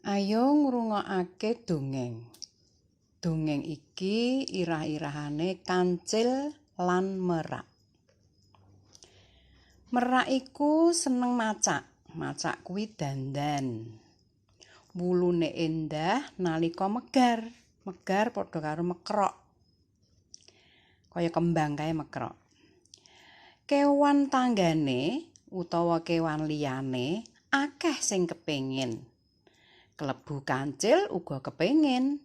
Ayo ngrungokake dongeng. Dongeng iki irah-irahane Kancil lan Merak. Merak iku seneng macak. Macak kuwi dandan. Wulune endah nalika megar. Megar padha karo mekrok. Kaya kembang kae mekrok. Kewan tanggane utawa kewan liyane akeh sing kepengin. Klebu Kancil uga kepengin.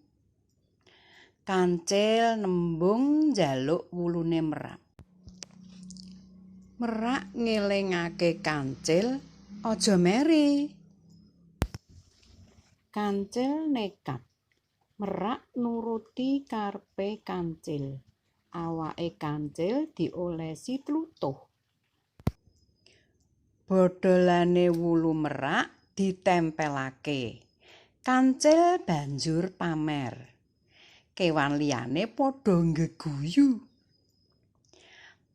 Kancil nembung njaluk wulune Merak. Merak ngelingake Kancil aja meri. Kancil nekat. Merak nuruti karepe Kancil. Awake Kancil diolesi tlutuh. Bodolane wulu merak ditempelake. Kancil banjur pamer. Kewan liyane padha nggeguyu.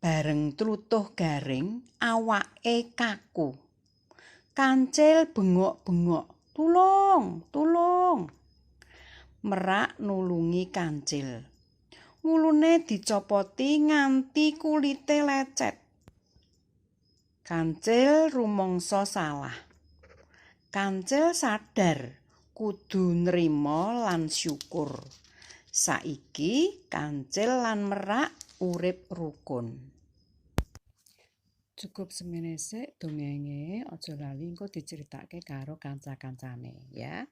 Bareng tlutuh garing, awake kaku. Kancil bengok-bengok, "Tulung, tulung!" Merak nulungi Kancil. Wulune dicopoti nganti kulite lecet. Kancil rumangsa salah. Kancil sadar kudu nrima lan syukur. Saiki Kancil lan Merak urip rukun. Cukup semene sik dongenge, aja lali engko diceritake karo kanca-kancane ya.